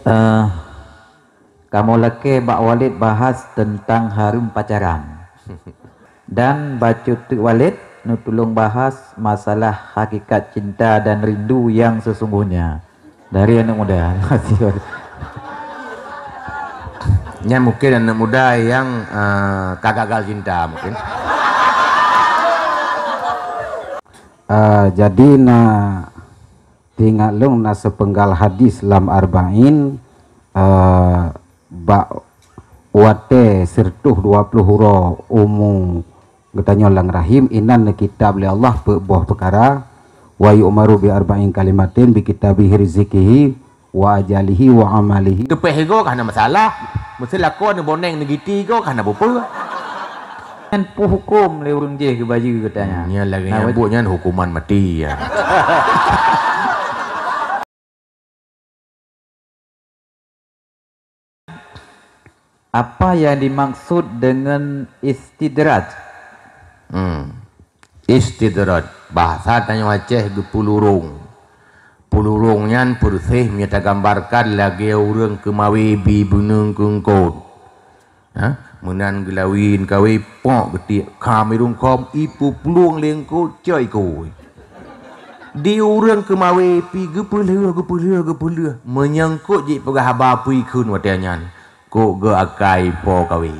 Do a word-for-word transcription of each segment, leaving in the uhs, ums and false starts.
Eh, kamoe lakée bak Walid bahas teuntang hareuem pacaran. Dan bacut teuk Walid neutulông bahas masalah hakikat cinta dan rindu yang sesungguhnya. Dari aneuk muda. Nyan mungkin aneuk muda nyang, eh, ka gagal cinta mungkin. Eh, jadi na teuingat lôn na seupenggal hadis lam Arba'in, eh, bak watée sireutôh dua ploh uroe umu geutanyoe lam rahim, inan neukitab lé Allah peuet boh peukara, wa yu'maru bi arba'in kalimatin bi kitabihi rizqihi wa ajalihi wa amalihi. Teupeh igoe ka hana masalah. Meusé lakoe neuboneng neugiti igoe ka hana peue-peue. Nyan peue huköm lé ureuëng jéh geubayeue geutanyoe? Nyan lagée nyang buet nyan hukuman maté, ya. Apa yang dimaksud dengan istidraj? Hmm. Istidraj, bahasa tanyoe Aceh geupeulurong. Peulurong nyan peureuséh meunyoe tagambarkan lagée ureuëng keumawe bi beuneung keu eungkôt. Ha? Meunan geulawi kawe pok geutiek, ka mirungkôm ipeuplueng lé eungkôt coi kôi. Di ureuëng keumawe pi geupeulheueh, geupeulheueh, geupeulheueh. Meunyoe eungkôt jipeugah haba peue kheun watée nyan, kok geu akai po kawe.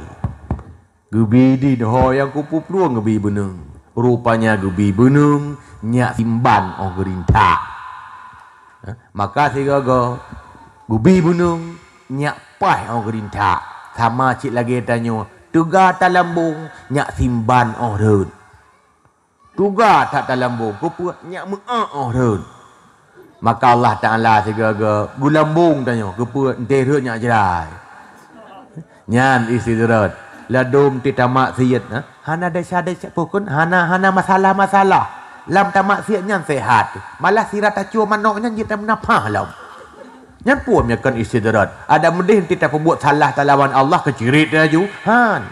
Geubi di ho nyang kupeuplueng geubi beuneung. Rupanya geubi beuneung nyak simban óh geurintak. Ha? Maka sigoe-goe geubi beuneung nyak paih óh geurintak. Sama cit lagée tanyoe, teuga talambong nyak simban óh rhot. Teuga that talambong, keupeue nyak meu'ah óh rhot. Maka Allah Taala sigoe-goe geulambong tanyoe, keupeue enté rhot nyak jrai. Nyan istidraj. Ladôm teuh tamaksiet, ha? Hana desya-desya pokon, hana, hana masalah-masalah. Lam tamaksiet nyan sehat. Malah sira tacue manok nyan jeuet tameunapah lom. Nyan peue meunyoe kon istidraj. Adak meudeh teuh tapeubuet salah talawan Allah keucirit laju. Han.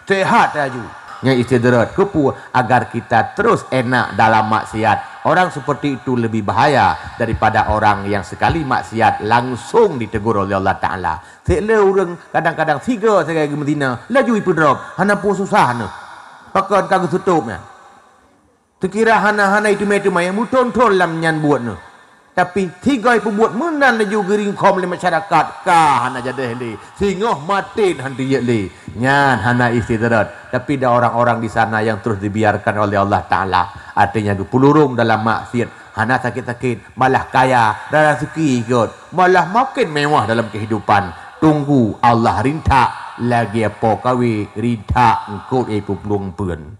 Sehat laju. Nyan istidraj. Keupeue? Agar kita terus enak dalam maksiat. Orang seperti itu lebih bahaya daripada orang yang sekali maksiat langsung ditegur oleh Allah Taala. Sék le ureuëng kadang-kadang sigoe sagai geumeuzina, laju ipeudrop, hana peue susah neuh. Pakon ka geuseutôb nyan. Teukira hana-hana iteumé-teumé nyang meuthon-thon lam nyan buet neuh. Tapi sigoe ipeubuet meunan laju geuringkôm lé masyarakat, ka hana jadeh lé, singoh maté han teujeuet lé. Nyan hana istidraj. Tapi ada orang-orang di sana yang terus dibiarkan oleh Allah Taala. Artinya geupeulurong dalam maksiat, hana sakét-sakét, malah kaya, rara raseuki ikot, malah makin mewah dalam kehidupan. Tunggu Allah rintak lagée po kawe rintak eungkôt ipeuplueng peuen.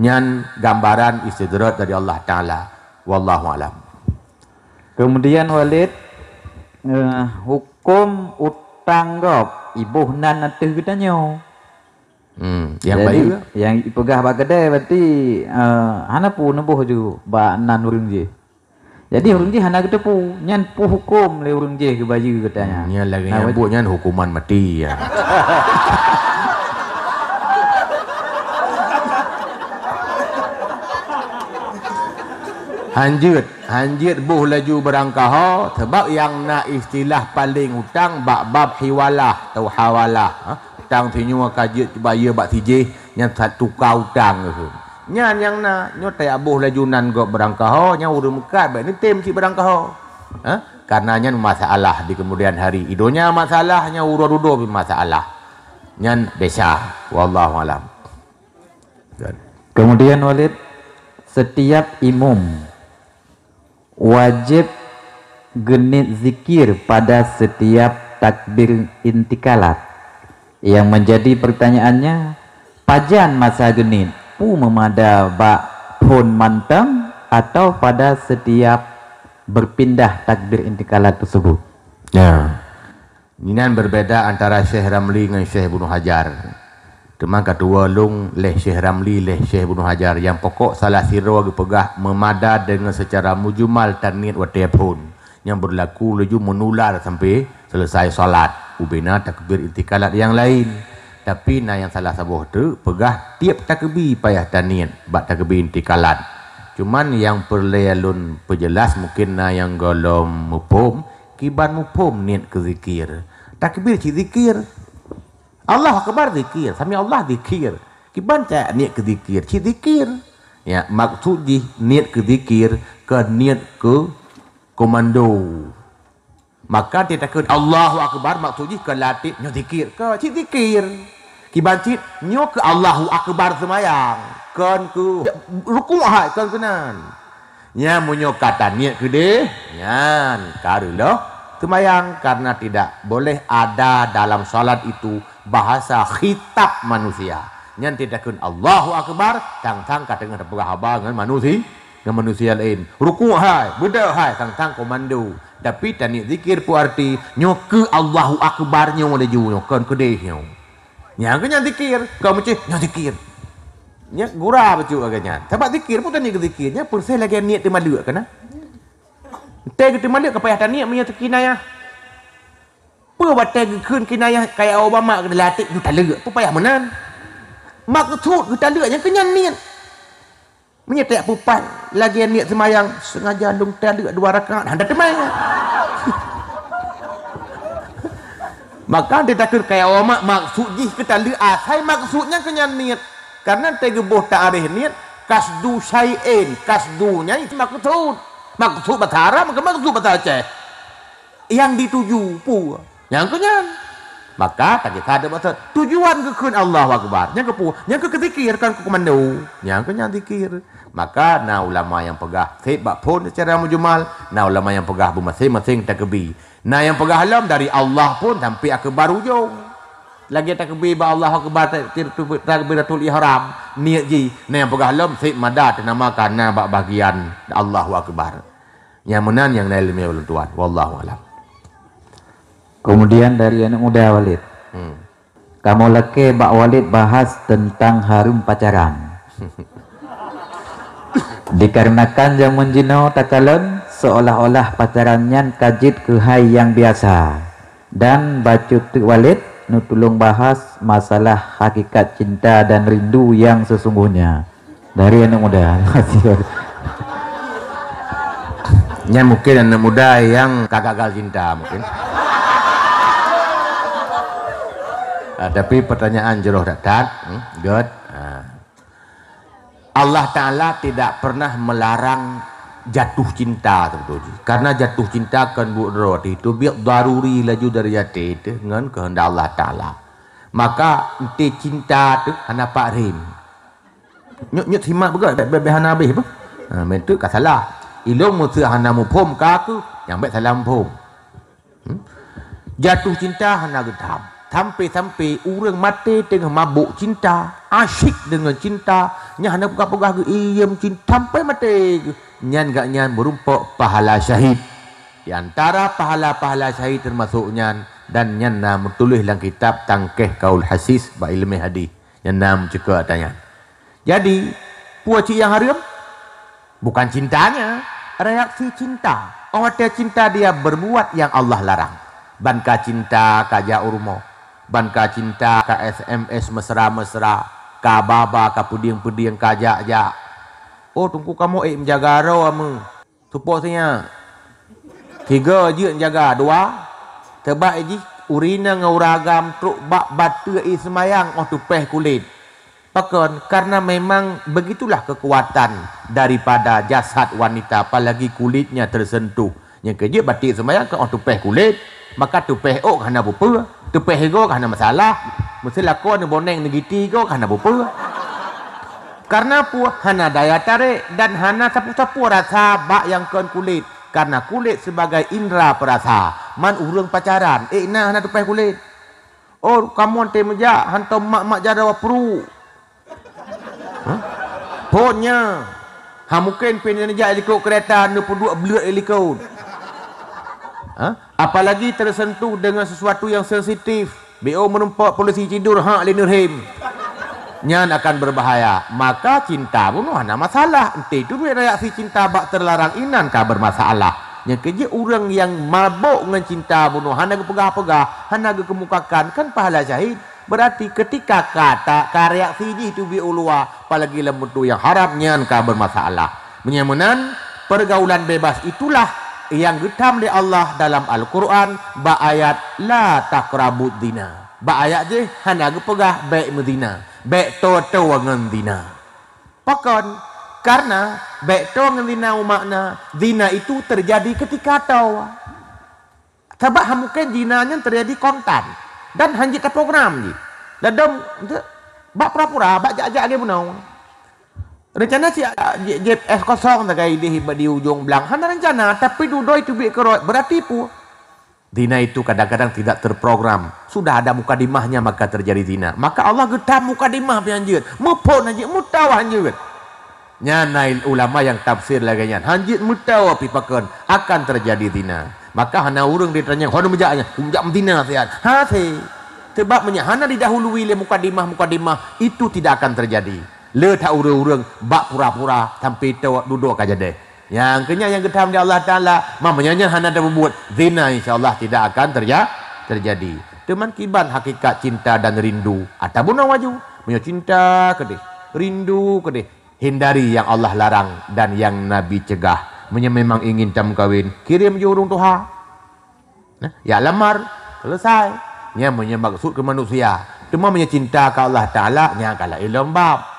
Nyan gambaran istidraj dari Allah Taala. Wallahu alam. Kemudian Walid, eh, huköm utang gob iboh nan ateueh geutanyoe. Hmm, nyang bayeue? Nyang ipeugah bak keudè berarti, eh, hana peue neuboh ju bak nan ureuëng jih. Jadi ureuëng jih hana geuteupeue, nyan peue huköm lé ureuëng jih geubayeue geutanyoe. Hmm, nyan lagée nyang buet nyan hukuman maté, ya. Hanjeuet, hanjeuet boh laju beurangkaho, sabab nyang na istilah paleng utang bak bab hiwalah atau hawalah, ha? Utang sinyoe ka jeuet bayeue bak sijih, nyan satu ka utang keuh. Nyan nyang na, nyoe tajak boh laju nan gob beurangkaho, nyang ureuëng meukat bék neutem cit beurangkaho. Ha? Karena nyan masalah di kemudian hari. Idonya masalah, nyang uroe dudoe pih masalah. Nyan desya. Wallahu alam. Kemudian Walid, setiap imum wajib geuniet zikir pada setiap takbir intikalat. Yang menjadi pertanyaannya, pajan masa geuniet, peue meumada bak phon mantong atau pada setiap berpindah takbir intikalat tersebut? Ya. Inan berbeda antara Syekh Ramli ngon Syekh Ibnu Hajar. Teuma ka tuwoe lôn lé Syekh Ramli, lé Syekh Ibnu Hajar, nyang pokok salah sidroe geupeugah meumada deungon seucara mujmal taniet watée phon, nyang beurlaku laju meunular sampoe seuleusai salat, ubena takbir intikalat nyang laén. Tapi na nyang salah saboh teuk peugah tieb takbi payah taniet bak takbi intikalat. Cuman nyang peureulée lôn peujeulaih, mungken na nyang gohlom muphom, Kiban muphom niet keu zikir. Takbir cit zikir. Allahu Akbar zikir. Sami Allah zikir. Kiban cak niet keu zikir. Cit zikir. Ya, maksud jih niet keu zikir, kon niet keu komando. Maka teutakheun Allahu Akbar, maksud jih kon latih nyoe zikir. Kon cit zikir. Kiban cit nyoe keu Allahu Akbar seumayang. Kon keu rukuk hai, kon keunan. Nyan meunyoe ka taniet keudeh, nyan ka reuloh seumayang, karena tidak boleh ada dalam salat itu bahasa khitab manusia. Nyan teutakheun Allahu Akbar, tang-tang ka teungoh tapeugah haba ngon manusi-, ngon manusia laén. Rukuk hai, beudôh hai, tang-tang komando. Tapi taniet zikir peue arti, nyoe keu Allahu Akbar nyoe laju nyoe, kon keudeh nyoe. Nyang keu nyan zikir, kon meucéh nyoe zikir. Nyan gura bacut lagée nyan. Sabab zikir pun taniet keu zikir, nyan peureuséh lagée niet teumaleuek kana. Tée geuteumaleuek ka payah taniet meunyoe teukinayah. Peue watée geukheun kinayah kaya Obama keu dilatih geutaleuek, peue payah meunan. Maksud geutaleuek nyang keu nyan niet. Meunyoe tajak peupat lagée niet seumayang, sengaja lôn taleuek dua rakaat, hana teumé. Maka teutakheun kaya Obama maksud jih geutaleuek asai maksud nyang keu nyan niet. Karena tée geuboh ta'rif niet, kasdu syai'in, kasdu nyan maksud. Maksud basa Arab, maksud basa Aceh. Nyang dituju peue? Nyang keu nyan. Maka tagisa deuek maksud tujuan geukheun Allahu Akbar. Nyang keu peue? Nyang keu zikir, kon keu komando. Nyang keu nyan zikir. Maka na ulama nyang peugah seb bak phon secara mujmal, na ulama nyang peugah beumaséng-maséng takbir. Na nyang peugah lom dari Allah pun sampai akbar ujong. Lagée takbir bak Allahu Akbar, takbiratul ihram, niet jih. Na nyang peugah lom seb mada teunama kana bak bagian Allahu Akbar. Nyang meunan nyang na ileumèe ulôn tuan. Wallahu alam. Kemudian dari aneuk muda Walid. Hmm. Kamoe lakée bak Walid bahas teuntang hareuem pacaran. Dikarenakan jameun jinoe takalon seolah-olah pacaran nyan ka jeuet keuhai nyang biasa. Dan bacut teuk Walid neutulông bahas masalah hakikat cinta dan rindu yang sesungguhnya. Dari aneuk muda. Nyan mungkin aneuk muda nyang ka gagal cinta mungkin. Ah, tapi pertanyaan jroh that-that, hmm, göt. Ah. Allah Ta'ala tidak pernah melarang jatuh cinta sebetulnya. Karena jatuh cinta kan buet droe teuh itu biet daruri laju dari até teuh ngon keuheundak Allah Ta'ala. Maka enti cinta teuh hana pak rem. Nyut-nyut simak beugöt, bèk, bèk, bèk hana habéh apa? Ha, meunteuek ka salah. Ilôn meuseu hana muphom ka aku, nyang bèk salah muphom. Hmm? Jatuh cinta hana geutham. Sampai-sampai ureuëng maté teungoh mabôk cinta, asyik deungon cinta, nyan hana peugah-peugah geuiem cinta sampai maté geuh. Nyan gak nyan meurumpok pahala syahid. Di antara pahala-pahala syahid teumasok nyan, dan nyan na meutuléh lam kitab Tangkeh Kaul Hasis bak ileumèe hadih. Nyan na meucukôp ata nyan. Jadi, peue cit nyang hareuem? Bukan cintanya, reaksi cinta. Óh watèe cinta dia berbuat yang Allah larang. Ban ka cinta ka jak u rumoh. Ban ka cinta ka S M S mesra-mesra, ka ba-ba, ka peudieng-peudieng ka jak-jak. Oh, teungku kamoe ék meujaga droe meuh. Supo sinyak. Tiga jeuet jaga, dua. Teubak jih ureueng inong ngon ureueng agam trok bak bateue ie seumayang óh tupèh kulét. Pakon? Karena memang begitulah kekuatan daripada jasad wanita, apalagi kulitnya tersentuh. Nyang keujeuet bateue ie seumayang ka óh tupèh kulét, maka tupèh ôk hana peue-peue, tupèh igoe hana masalah, meuseulakoe neuboneng neugiti igoe hana peue-peue. Karena peue? Hana daya tarek dan hana sapeue-sapeue rasa bak nyang kon kulét. Karena kulét sebagai indra perasa, man ureueng pacaran, ék na hana tupèh kulét. Oh, kamoe teumeujak hantom mak-mak jaroe pruek. Hah? Phon nyan. Ha, mungken pih neujak likot keureta neupeuduek bleuet likot. Ha? Apalagi tersentuh dengan sesuatu yang sensitif. B O meureumpok polisi tidur hak lé Nurhim. Nyan akan berbahaya. Maka cinta bunoe hana masalah. Enti tu reaksi cinta bak terlarang inan ka bermasalah. Nyang keujeuet ureueng nyang mabok ngon cinta bunoe hana geupeugah-peugah, hana geukeumukakan, kan pahala syahid. Berarti ketika ka ta-, ka reaksi jih teubiet u luwa, apalagi lam bentuk nyang haram, nyan ka bermasalah. Meunyoe meunan, pergaulan bebas itulah Nyang geutham lé Allah dalam Al-Qur'an bak ayat, "La taqrabuz zina." Bak ayat jih hana geupeugah bèk meuzina, bèk toe-toe ngon zina. Pakon? Karena bèk toe ngon zina meumakna zina itu terjadi ketika toe. Sabab han mungken zina nyan terjadi kontan dan han jeuet taprogram jih. Ladôm bak pura-pura, bak jak-jak lé bunoe. Rencana si jieb es kosong sagai idéh bak di ujong blang. Hana rencana, tapi dudoe teubiet keurot, berarti peue? Zina itu kadang-kadang tidak terprogram. Sudah ada mukadimahnya maka terjadi zina. Maka Allah geutham mukadimah pih han jeuet. Muphôn han jeuet, meutoe han jeuet. Nyan na ulama nyang tafsir lagèe nyan. Han jeuet meutoe pih pakon akan terjadi zina. Maka hana ureueng ditanyong, "Hana meujak nyan?" "Meujak meuzina siat." Hase. Sebab meunyo hana didahului lé mukadimah-mukadimah, itu tidak akan terjadi. Le that ureueng-ureueng bak pura-pura sampai toe dudoe ka jadeh. Nyang keu nyan nyang geutham lé Allah Taala, ma meunyo nyan hana tapeubuet, zina insya Allah tidak akan terja-, terjadi. Teuma kiban hakikat cinta dan rindu. Ata bunoe laju. Meunyo cinta keudéh, rindu keudéh, hindari nyang Allah larang dan nyang Nabi cegah. Meunyo memang ingin tameukawen, kirém ju ureueng tuha. Nah, jak lamar, selesai. Nyan meunyo maksud keu manusia. Teuma meunyo cinta keu Allah Taala, nyan ka laén lom bab.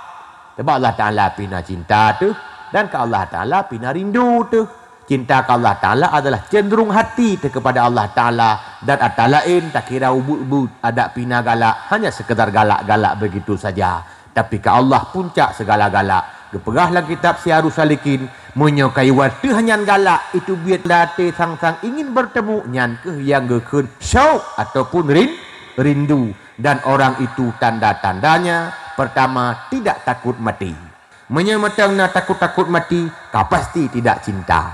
Sabab Allah Taala pih na cinta teuh, dan keu Allah Taala pih na rindu teuh. Cinta keu Allah Taala adalah cenderung hati teuh kepada Allah Taala, dan ata laén takira ubeut-ubeut, adak pih na galak, hanya sekedar galak-galak begitu saja. Tapi keu Allah puncak segala galak. Geupeugah lam kitab Siyarus Salikin, meunyoe kayu ateueh nyan galak, itu biet lam até sang-sang ingin bertemu, nyan kheueh nyang geukheun syauq ataupun rin-, rindu. Dan orang itu tanda-tandanya, pertama, tidak takut mati. Meunyoe mantong na takot-takot mati, ka pasti tidak cinta.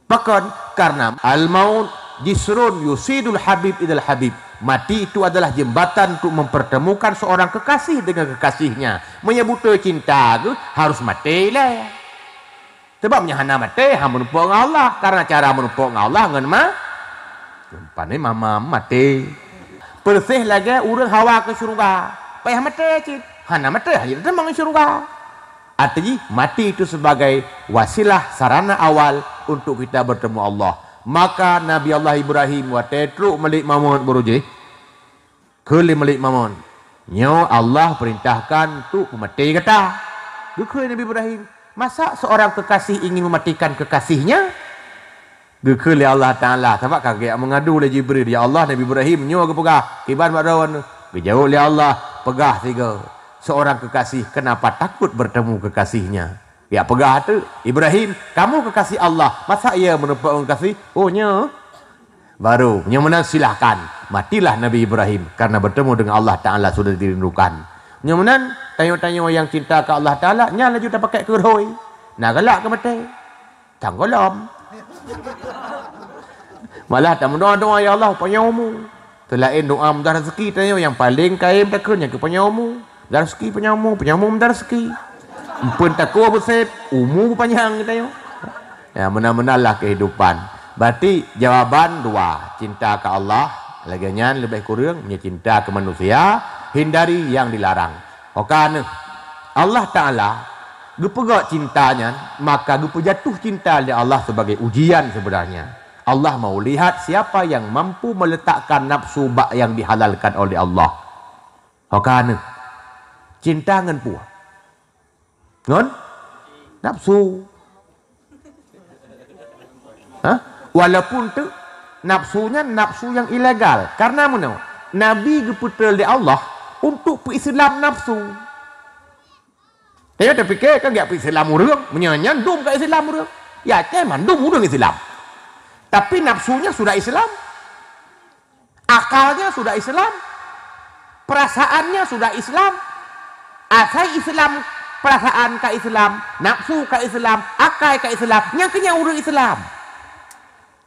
Pakon? Karena al-maut jisrun yusilul habib ilal habib. Mati itu adalah jembatan untuk mempertemukan seorang kekasih dengan kekasihnya. Meunyoe beutôi cinta geuh, harus maté ilèe. Sebab meunyoe hana maté, han meurumpok ngon Allah. Karena cara meurumpok ngon Allah ngon ma-, pane mama maté. Persis lagèe ureueng hawa keu syeuruga. Payah maté cit. Hana maté, han jeuet teurimong syeuruga. Arti jih, mati itu sebagai wasilah, sarana awal untuk kita bertemu Allah. Maka Nabi Allah Ibrahim watèe trok Malik Mamon baroe jih, kheun lé Malik Mamon, "Nyoe Allah perintahkan untuk peumaté gata." Geukheun Nabi Ibrahim, "Masa seorang kekasih ingin mematikan kekasihnya?" Geukheun lé Allah Taala, sabab ka geujak meungadu lé Jibril, "Ya Allah, Nabi Ibrahim nyoe geupeugah, kiban bak droeneuh?" Geujaweueb lé Allah, "Peugah sigoe, seorang kekasih kenapa takut bertemu kekasihnya?" Geujak peugah teuk, "Ibrahim, kamu kekasih Allah, masa iya meurumpok ngon kekasih?" "Oh, nyoe." Baru, nyoe meunan silahkan, matilah Nabi Ibrahim, karena bertemu dengan Allah Taala sudah dirindukan. Nyoe meunan, tanyoe-tanyoe nyang cinta keu Allah Taala, nyan laju tapakék keu rhoi. Na galak keu maté. Tanggolam. Malah tameudoa-doa, "Ya Allah, panyang umu." Seulaén doa mudah rezeki, tanyoe nyang paleng kayém takheun nyan keu panyang umu. Mudah rezeki, panyang umu, panyang umu, mudah rezeki. Empeuen takue beusép, umu beupanyang, tanyoe. Ya, meunan-meunan lah kehidupan. Berarti jawaban dua, cinta keu Allah, lagèe nyan leubeh kureueng, meunyoe cinta keu manusia, hindari nyang dilarang. Oka neuh, Allah Taala geupeugah cinta nyan, maka geupeujatuh cinta lé Allah sebagai ujian sebenarnya. Allah mau lihat siapa yang mampu meletakkan nafsu bak yang dihalalkan oleh Allah. Oka neuh, cinta ngon peue? Ngon nafsu. Hah? Walaupun tu nafsu nyan nafsu nyang ilegal. Karena meunoe, Nabi geupeutrön lé Allah untuk peuislam nafsu. Tanyoe tapike kan geujak peuislam ureueng, meunyoe nyan dum ka Islam ureueng. Ya, Aceh mandum ureueng Islam. Tapi nafsunya sudah Islam. Akalnya sudah Islam, perasaannya sudah Islam. Asai Islam, perasaan ka Islam, nafsu ka Islam, akai ka Islam, nyang keu nyan ureueng Islam.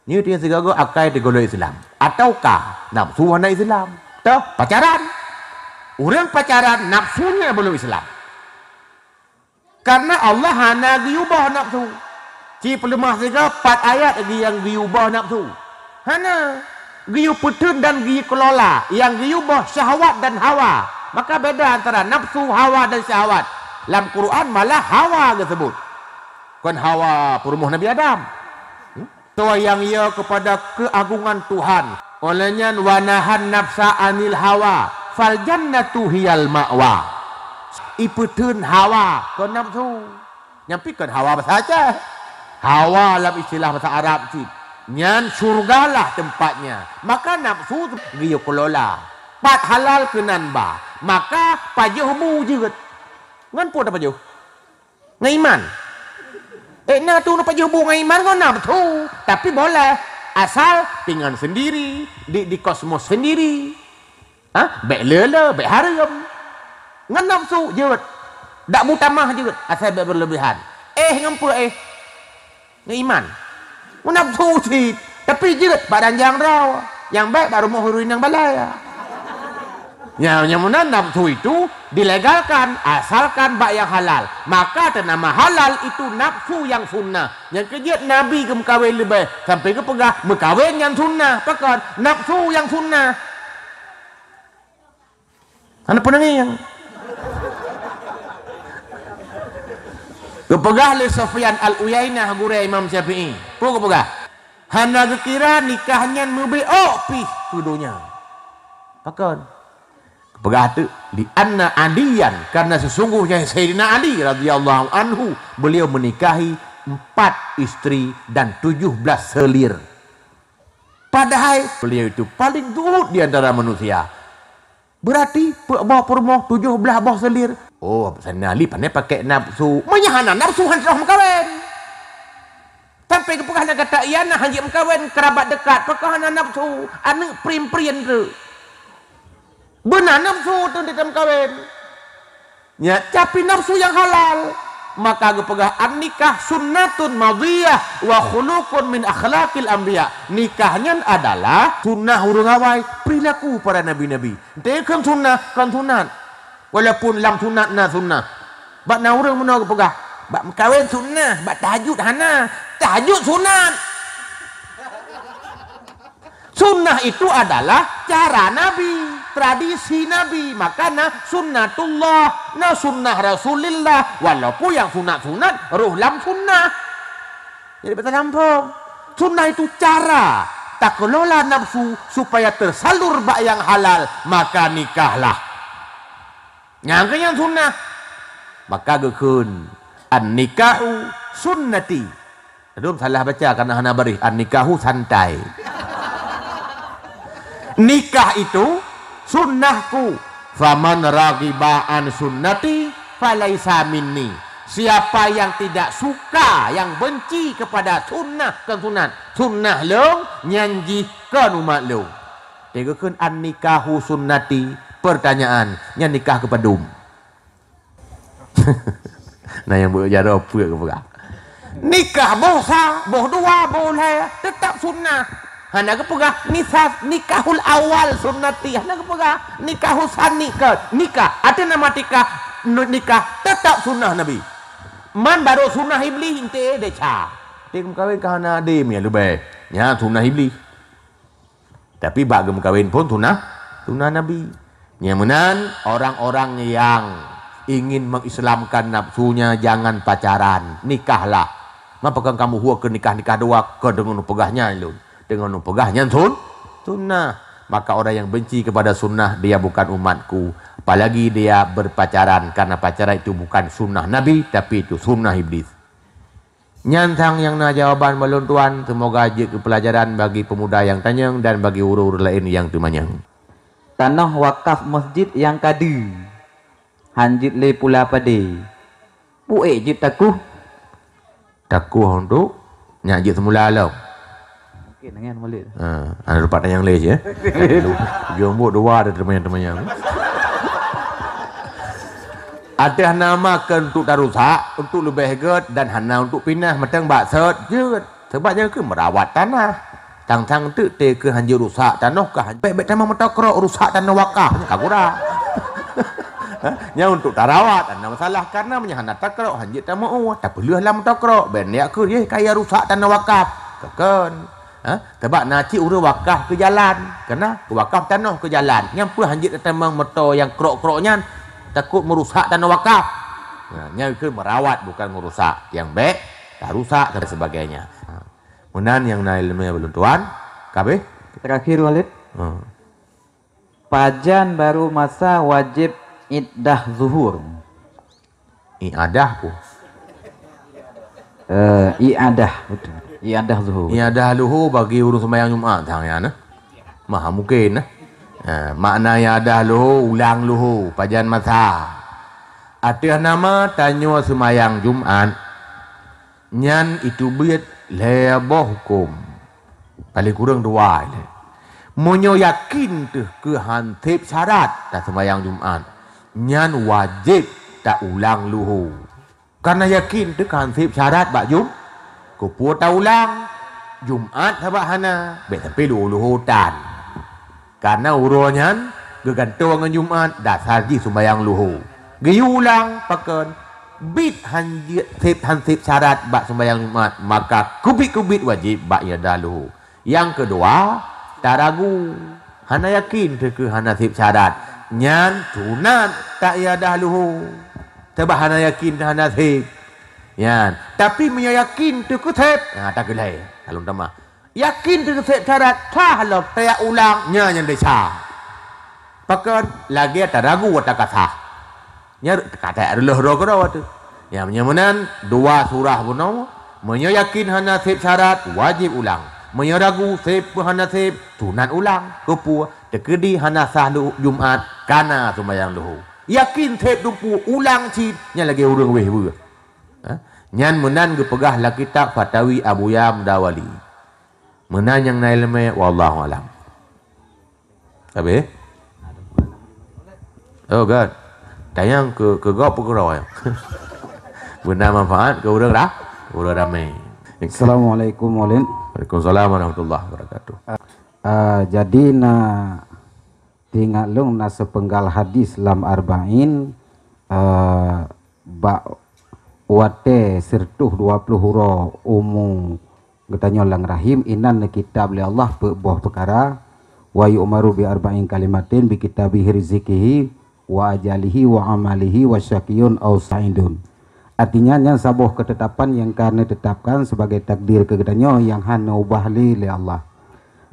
Nyoe teuh sigoe-goe akai teuh gohlom Islam, atawa ka nafsu hana Islam. Toh, pacaran. Ureueng pacaran nafsunya belum Islam. Karena Allah hana geuyue ubah nafsu. Ci peuleumah sigoe pat ayat lagèe nyang geuyue ubah nafsu. Hana. Geuyue peuteun dan geuyue kelola. Nyang geuyue ubah syahwat dan hawa. Maka beda antara nafsu, hawa dan syahwat. Lam Quran malah hawa geuseubut. Kon hawa peurumoh Nabi Adam. Hmm? Soe nyang yo keupada keuagongan Tuhan. Óh lheueh nyan, "Wa nahan nafsa anil hawa, fal jannatu hiyal ma'wa." Ipeutheun hawa, kon nafsu. Nyan pi kon hawa basa Aceh. Hawa lam istilah basa Arab cit. Nyan syurgalah tempatnya. Maka nafsu geuyue kelola. Pat halal keunan ba. Maka pajoh bu jeuet. Ngon peue tapajoh? Ngon iman. Eh, na tu na pajoh bu ngon iman ngon nafsu. Tapi boleh. Asal pingan sendiri, di, di kosmos sendiri. Ha? Bék le-le, bék hareuem. Ngon nafsu jeuet. Dak bu tamah jeuet, asai bék berlebihan. Eh, ngon peue eh? Ngon iman. Ngon nafsu cit. Tapi jeuet bak ranjang droe. Nyang bék bak rumoh ureueng nyang balai. Nyang, nyang meunan nafsu itu dilegalkan, asalkan bak nyang halal. Maka teunama halal itu nafsu nyang sunnah. Nyang keujeuet Nabi geumeukawen leubeh, sampai geupeugah meukawen nyan sunnah. Pakon? Nafsu nyang sunnah. Hana peunangieng. Geupeugah lé Sufyan Al-Uyainah, gurée Imam Syafi'i. Peue geupeugah? Hana geukira nikah nyan meubiôk pih keu donya. Pakon? Geupeugah teuk, "Li anna Aliyan," karena sesungguhnya Sayyidina Ali radhiyallahu anhu, beliau menikahi empat istri dan tujuh belas selir. Padahai beliau itu paling zuhud di antara manusia. Berarti peuet boh peurumoh, tujoh blaih boh selir. Oh, Saidina Ali pandai pakai nafsu. Meunyo hana nafsu, han troh meukawen. Sampai geupeugah na gata, iya na hanjeuet meukawen, keurabat dekat, pakon hana nafsu, aneuk prim-prim treuk. Beuna nafsu teuntèe meukawen. Nya, tapi nafsu nyang halal. Maka geupeugah, "An-nikah sunnatun madiyah wa khuluqun min akhlaqil anbiya." Nikah nyan adalah sunnah ureueng awai, perilaku para nabi-nabi. Ente kon sunnah, kon sunat. Walaupun lam sunat na sunnah. Bak na ureueng meunoe geupeugah, "Bak meukawen sunnah, bak tahajud hana." Tahajud sunat. Sunnah itu adalah cara Nabi, tradisi Nabi. Maka na sunnatullah, na sunnah Rasulillah. Walaupun nyang sunat-sunat roh lam sunnah. Jadi, beutalampong. Sunnah itu cara takelola nafsu supaya tersalur bak nyang halal, maka nikahlah. Nyang keu nyan sunnah. Maka geukheun, "An-nikahu sunnati." Lôn salah baca karena hana baréh. "An-nikahu santai." Nikah itu sunnahku. "Faman raghiba an sunnati falaisa minni." Siapa yang tidak suka, yang benci kepada sunnah, kon sunat, sunnah lôn, nyan jih kon umat lôn. Teukheun, "An-nikahu sunnati." Pertanyaan, nyan nikah keu padum? Nah, nyang beujaroe peuet geupeugah. Nikah boh sa, boh dua, boh lhèe, teutap sunnah. Hana geupeugah, "Nisa-, nikahul awal sunnati." Hana geupeugah, "Nikahus sani." Kon. Nikah. Ateueh nama nikah, nu-, nikah teutap sunnah Nabi. Man barô sunnah Iblih, ente desya. Ente meukawen ka hana adé, meunan leubeh. Nyan sunnah Iblih. Tapi bak geumeukawen pun sunnah, sunnah Nabi. Nyang meunan, orang-orang yang ingin mengislamkan nafsunya, jangan pacaran, nikahlah. Mapa kon kamoe hue keu nikah-nikah dua, kon deungon peugah nyan lôn. Deungon peugah nyan sun-, sunnah. Maka orang yang benci kepada sunnah, dia bukan umatku. Apalagi dia berpacaran, karena pacaran itu bukan sunnah Nabi, tapi itu sunnah Iblis. Nyan sang nyang na jawaban bak lôn tuan, seumoga jeuet keu peulajaran bagi peumuda nyang tanyong dan bagi ureueng-ureueng laén nyang teumanyong. Tanoh wakaf masjid nyang ka deuh, han jeuet lé pula padé. Peue jeuet takoh? Takoh untuk nyak jeuet seumula lom. Mungkin angén mulid. Ha, ada tempat tanyong lé je. Jumbo dua ada teumanyong-teumanyong. Ateueh nama keu untuk tarusak, untuk leubeh gét dan hana untuk pinah mantong bak sot jeuet. Sebab nyang keu merawat tanah. Tang-tang teuk teu keu hanjeuet rusak tanoh ka han-, bèk, bèk tamong meutokrok rusak tanoh wakaf nyan ka gura. Ha? Nyan untuk tarawat hana masalah karena meunyo hana tokrok hanjeuet tamong, oh, tapeuleueh lam meutokrok, bèk neujak keu yeh kaya rusak tanoh wakaf. Kon. Ha? Sabab na cit ureueng wakaf keu jalan, keunan wakaf tanoh keu jalan. Nyan peue hanjeuet tatamong moto nyang krok-krok nyan, takot meurusak tanoh wakaf. Nah, nyan keu merawat bukan meurusak. Nyang bèk tarusak dan sebagainya. Ha. Meunan nyang na ileumèe ulôn tuan, kabeh. Terakhir, Walid. Ha. Pajan baru masa wajib iddah zuhur? I'adah pun. Eh, i'adah, betul. I'adah zuhur. I'adah luhur bagi ureueng sembahyang Jumat sang nyan, eh. Maha mungkin, eh. Eh, makna i'adah luhur, ulang luhur, pajan masa. Ateueh nama tanyoe sembahyang Jumat, nyan iteubiet lhèe boh hukôm. Paléng kureueng dua ilèe. Meunyoe yakin teuh keu han sép syarat taseumbahyang Jumat, nyan wajéb taulang luhô. Kareuna yakin teuh keu han sép syarat bak Jum-, keupeue taulang? Jumat sabab hana, bèk sampoe luhô-luhô tan. Kareuna uroe nyan geugantoe ngon Jumat, dasar jih seumbahyang luhô. Geuyue ulang pakon? Biet han jeuet sép, han sép syarat bak seumbahyang Jumat, maka keubiet-keubiet wajéb bak i'adah luhô. Nyang keudua, taragu, hana yakin teuh keu hana sép syarat, nyan sunat tai'adah luhô. Sabab hana yakin teuh hana sép. Nyan, tapi meunyoe yakin teuh keu sép, ha, takeulai. Kalon tamah. Yakin teuh keu sép syarat, sah lom tai'adah ulang, nyan nyang desya. Pakon? Lagèe taragu ata ka sah. Nyan ka teuka reuloh droe keudroe teuh. Nyan meunyoe meunan, dua surah bunoe, meunyoe yakin hana sép syarat, wajéb ulang. Meunyoe ragu, sép peu hana sép, sunat ulang. Keupeue? Teukeudi hana sah luhô Jumat, kana seumbahyang luhô. Yakin sép teumpu, ulang cit, nyan lagèe ureueng wéh beuet. Ha? Nyan meunan geupeugah lam kitab Fatawi Abuya Mudawali. Meunan nyang na ileumèe, wallahu alam. Habéh? Oh, God. Tanyong keu, keu gob peu keu droe? Beuna manfaat keu ureueng ra-, ureueng ramé. Assalamualaikum, Walid. Waalaikumsalam warahmatullahi wabarakatuh. Ah, jadi na teuingat lôn na seupenggal hadis lam Arba'in, ah, bak watèe sireutôh dua ploh uroe umu geutanyoe lam rahim, inan neukitab lé Allah peuet boh peukara, wa yu'maru bi arba'in kalimatin bi kitabihi rizqihi wa ajalihi wa amalihi wa syaqiyun au sa'idun. Artinya, nyan saboh keutetapan nyang ka neutetapkan sebagai takdir keu geutanyoe nyang hana ubah lé, lé Allah.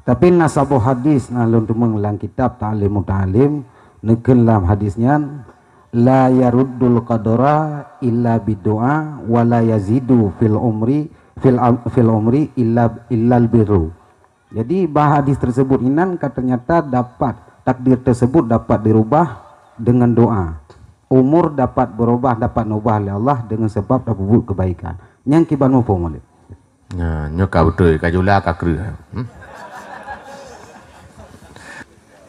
Tapi na saboh hadis na lôn teumeung lam kitab Ta'lim Muta'allim, neukheun lam hadis nyan, "La yaruddul qadara illa bidu'a, wa la yazidu fil umri, fil am-, fil umri illa, illal birru." Jadi, bak hadis tersebut inan ka ternyata dapat, takdir tersebut dapat dirubah dengan doa. Umur dapat berubah, dapat neubah lé Allah dengan sebab tapeubuet kebaikan. Nyang kiban muphom, Walid. Nah, nyoe ka beutôi, ka jula, ka kreueh. Hmm?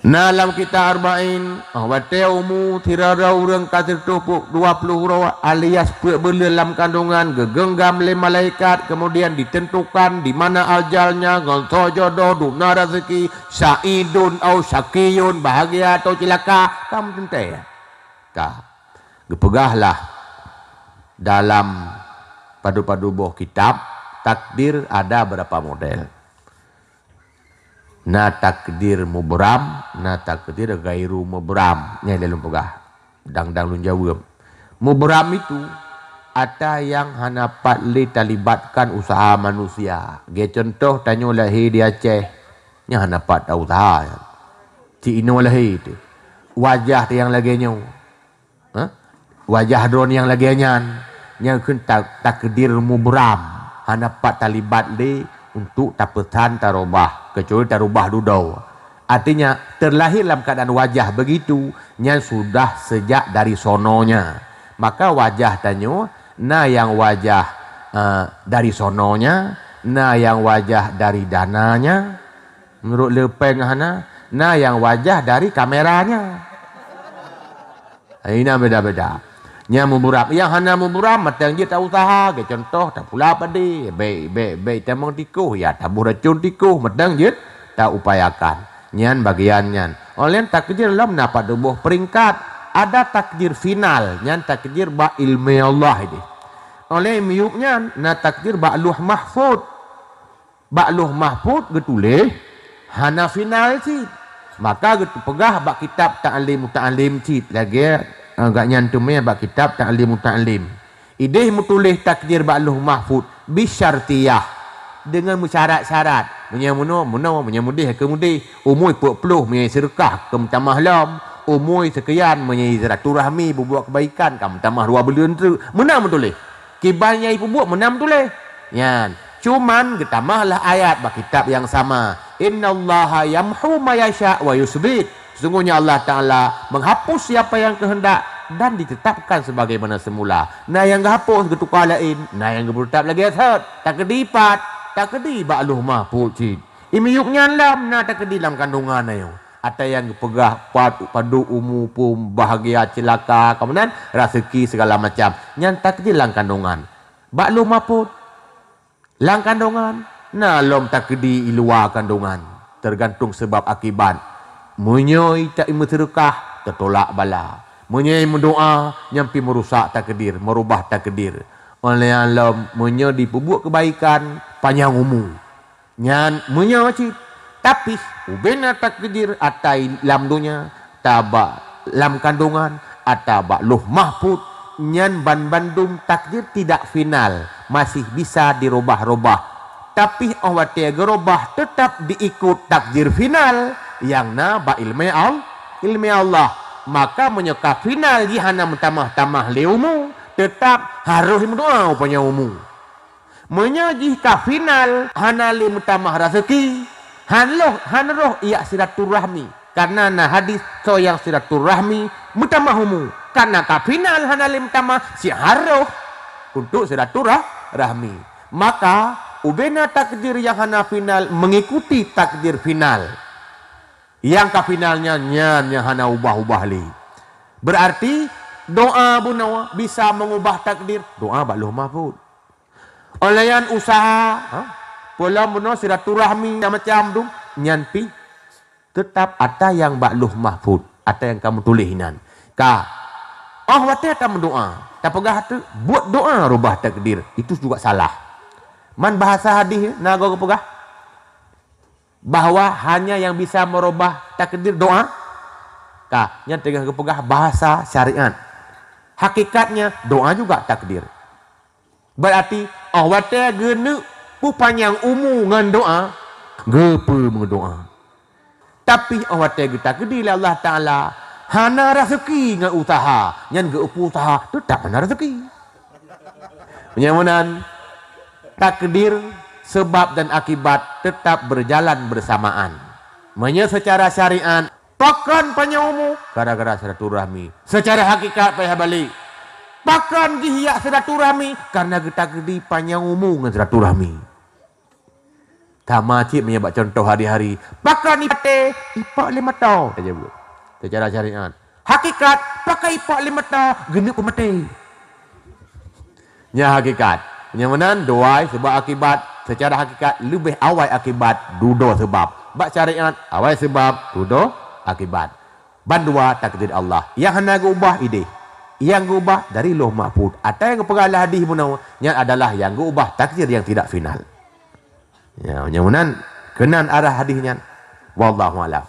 Na lam kitab Arba'in, ah, watèe umu sira-sira ureueng ka sireutôh dua ploh uroe alias peuet buleuen lam kandongan, geugeunggam lé malaikat, kemudian ditentukan di mana ajalnya, ngon soe jodoh, dum na raseuki, sa'idun au syaqiyun, bahagia atau cilaka, ka meuteuntèe. Ka. Geupeugahlah dalam padub-padub boh kitab, takdir ada beurapa model. Na takdir mubram, na takdir ghairu mubram. Nyan lé lôn peugah. Dang-dang lôn jaweueb. Mubram itu ata nyang hana pat lé talibatkan useuha manusia. Lagèe cuntoh, tanyoe lahé di Aceh, nyan hana pat ta-useuha nyan. Cit inoe lahé teuh. Wajah teuh nyang lagèe nyoe. Ha? Wajah droeneuh nyang lagèe nyan, nyang kheun ta-, takdir mubram, hana pat talibat lé untuk tapeusan tarubah, keucuali tarubah dudoe. Artinya, terlahir lam keadaan wajah begitu, nyan sudah sejak dari sononya. Maka wajah tanyoe, na nyang wajah, eh, dari sononya, na nyang wajah dari dananya, menurut le péng hana, na nyang wajah dari kameranya. Inan beda-beda. Nyang mubram, nyang hana mubram, mantong jeuet ta-useuha, lagèe cuntoh, tapula padé, bèk, bèk, bèk tamong tikôh, ya, taboh racôn tikôh, mantong jeuet taupayakan. Nyan bagian nyan. Óh lheueh nyan takdir lom na padub boh peringkat. Ada takdir final, nyan takdir bak ileumèe Allah idéh. Óh lheueh miyueb nyan na takdir bak Lauh Mahfuz. Bak Lauh Mahfuz geutuléh hana final cit. Maka geupeugah bak kitab Ta'lim Muta'allim cit lagèe, eh, gobnyan teumé bak kitab Ta'lim Muta'allim. Idéh meutuléh takdir bak Lauh Mahfuz bisyartiyah. Deungon meusyarat-syarat. Meunyoe meunoe, meunoe, meunyoe mudeh, ka mudeh. Umui peuet ploh, meunyoe seudeukah, ka meutamah lom. Umui seukian, meunyoe silaturahmi, peubuet keubaikan, ka meutamah dua buleuen treuk. Meunan meutuléh. Kiban nyang jipeubuet meunan meutuléh. Nyan. Cuman geutamah lah ayat bak kitab nyang sama. "Innallaha yamhu ma yasya wa yusbit." Sesungguhnya Allah Ta'ala menghapus siapa yang kehendak dan ditetapkan sebagaimana semula. Na nyang geuhapus geutuka laén, na nyang geupeuteutap lagée that. Takdir pat, takdir bak Lauh Mahfuz cit. Imiyup nyan lom na takdir lam kandungan ayo. Ata nyang geupeugah pat padub umu pun bahagia ceulaka, keumudian raseuki segala macam. Nyan takdir lam kandungan. Bak Lauh Mahfuz. Lam kandungan, na lom takdir i luwa kandungan, teugantung seubab akibat. Meunyoe ita meuseudeukah, teutulak bala. Meunyoe meudoá, nyan pi meurusak takdir, meurubah takdir. Óh lheueh nyan lom, meunyoe jipeubuet keubaikan, panyang umu. Nyan meunyoe cit, tapi ubena takdir ata lam donya, ata bak lam kandungan, ata bak Lauh Mahfuz, nyan banmandum takdir tidak final, masih bisa dirubah-rubah. Tapi óh watée geurubah, teutap diikot takdir final nyang na bak ileumé Al-, ileumé Allah. Maka meunyoe ka final jih hana meutamah-tamah lé umu, teutap harôh meudoá u panyang umu. Meunyoe jih ka final, hana lé meutamah raseuki, han loh, han roh ijak silaturahmi. Karena na hadis, soe nyang silaturahmi meutamah umu. Karena ka final hana lé meutamah, siat han roh untuk silaturah-, rahmi. Maka, ubena takdir nyang hana final mengikuti takdir final. Nyang ka final nyan, nyan nyang hana ubah-ubah lé. Berarti, doá bunoe bisa mengubah takdir, doá bak Lauh Mahfuz. Óh lheueh nyan usaha, ha? Peulom bunoe silaturahmi macam-macam tu, nyan pi teutap ata nyang bak Lauh Mahfuz, ata nyang ka meutuléh inan. Ka. Óh watée tameudoá, tapeugah teuk, buet doá rubah takdir, itu juga salah. Man bahasa hadis na goe geupeugah bahwa hanya yang bisa merubah takdir doá. Ka, nyan teungoh geupeugah bahasa syariat. Hakikatnya, doá juga takdir. Berarti, óh watée geuneuk peupanyang umu ngon doá, geupeumeudoá. Tapi, óh watée geutakdir lé Allah Ta'ala, hana raseuki ngon usaha, nyan geupeue usaha, teutap hana raseuki. Meunyoe meunan, takdir, sebab dan akibat tetap berjalan bersamaan. Meunyoe seucara syariat, Pakon panyang umu? Gara-gara silaturahmi. Seucara hakikat payah balek. Pakon jih ijak silaturahmi? Karena geutakdi panyang umu ngon silaturahmi. Sama cit meunyoe bak cuntoh hari-hari. Pakon ipaté? Ipok lé mata. Saja bu. Seucara syariat. Hakikat, pakon ipok lé mata? Geuneuk peumaté. Nyan hakikat. Nyang meunan, dua ai seubab akibat. Seucara hakikat, leubeh awai akibat, dudoe seubab. Bak syariat, awai seubab, dudoe akibat. Bandua takdir Allah. Nyang hana geuubah ideh. Nyang geuubah dari Lauh Mahfuz. Ata nyang geupeugah lam hadis bunoe, nyan adalah nyang geuubah takdir nyang tidak final. Ya, nyang meunan, keunan arah hadis nyan. Wallahu a'lam.